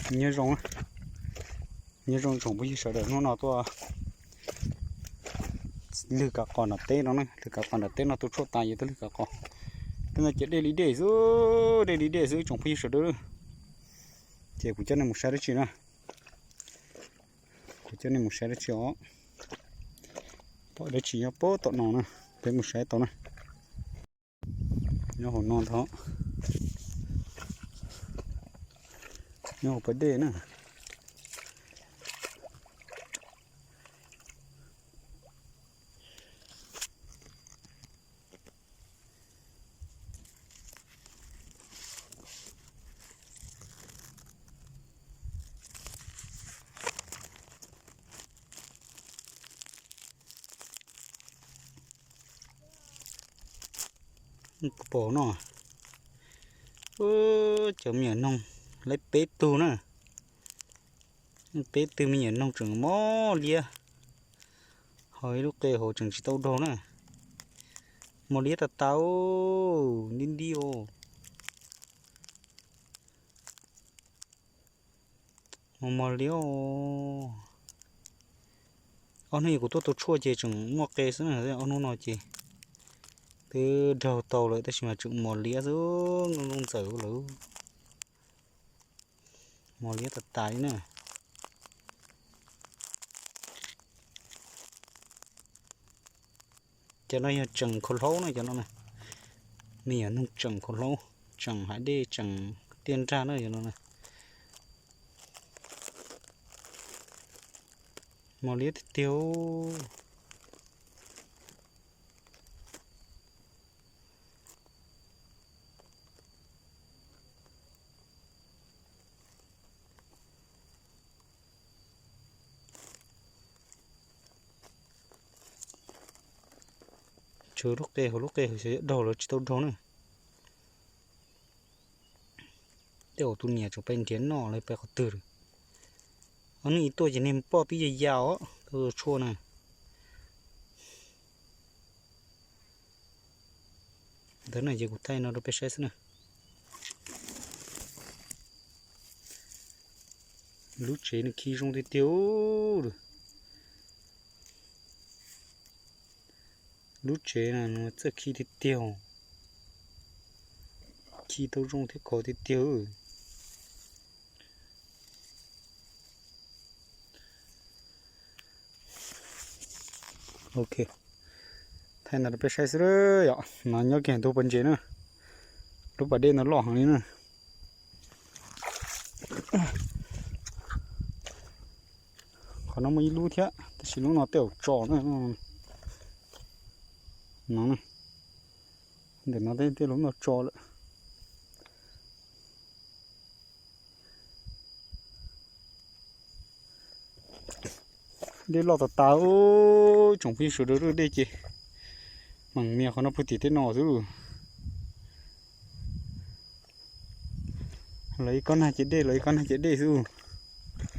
Nyob zoo, nyob zoo tsoom phooj ywg sawv daws, hnub no tuaj lwg kav qos nram teb no na, lwg kav qos nram teb no tu tshuaj tas ces tuaj lwg kav qos. Tej no ces dej li dej xwb, dej li dej xwb tsoom phooj ywg sawv daws. Ces kuv coj nej mus saib dab tsi na, kuv coj nej mus saib dab tsi os. Pom dab tsi nyob puag tom no na, peb mus saib tau na. Nyob hauv no ntag, nyob hauv pas dej na. Pom no, cov me nyuam noog, lawv peb tug na, peb tug me nyuam noog tseem mos liab, ho ib lub qe hauv tseem tsis tau daug na. Mos liab tas tas, nti nti os. Mos mos liab. Ob hnub kuv tuaj tu tshuaj ces tseem muaj qe xwb na, ob hnub no ces twb daug tau lawm tab sis mas tseem mos liab xwb, nkauj ntxawm lawm. Mos liab tas tas li na. Cov no yog tseem khaus hlaub na, cov no na, me nyuam noog tseem khaus hlaub, tseem hav dej, tseem tiaj nrag na, cov no na. Mos liab tiag tiag. Tshuav lub qe hauv, lub qe hauv xyov yuav daug los tsis tau daug na. Tej zaum tus niam tseem pais nrhiav noj los pais qhov twg lawm. Ob hnub ib tuaj ces niag poj twb ya ya os, tau tus tshuaj na. Ntawd na ces kuv thaij no rau peb saib xwb na. Lub tsev nws khi zoo tiag tiag. Lub tsev no nws txawj khi tiag tiag, khi tau zoo thiab khov tiag tiag. Ok, thaij no rau peb saib xwb yom. No nyob kiag ntug pas ntses na, lub pas dej no loj heev li na. Qhov no muaj ib lub thiab tab sis lub no tej zaum tso na. No, ntawm no tej lub no tso lawm. Dej loj tas tas, tsoom phooj ywg sawv daws, dej ces meem mias qhov no puag tim tej no xwb. Los ib kob nag ces dej, los ib kob nag ces dej xwb.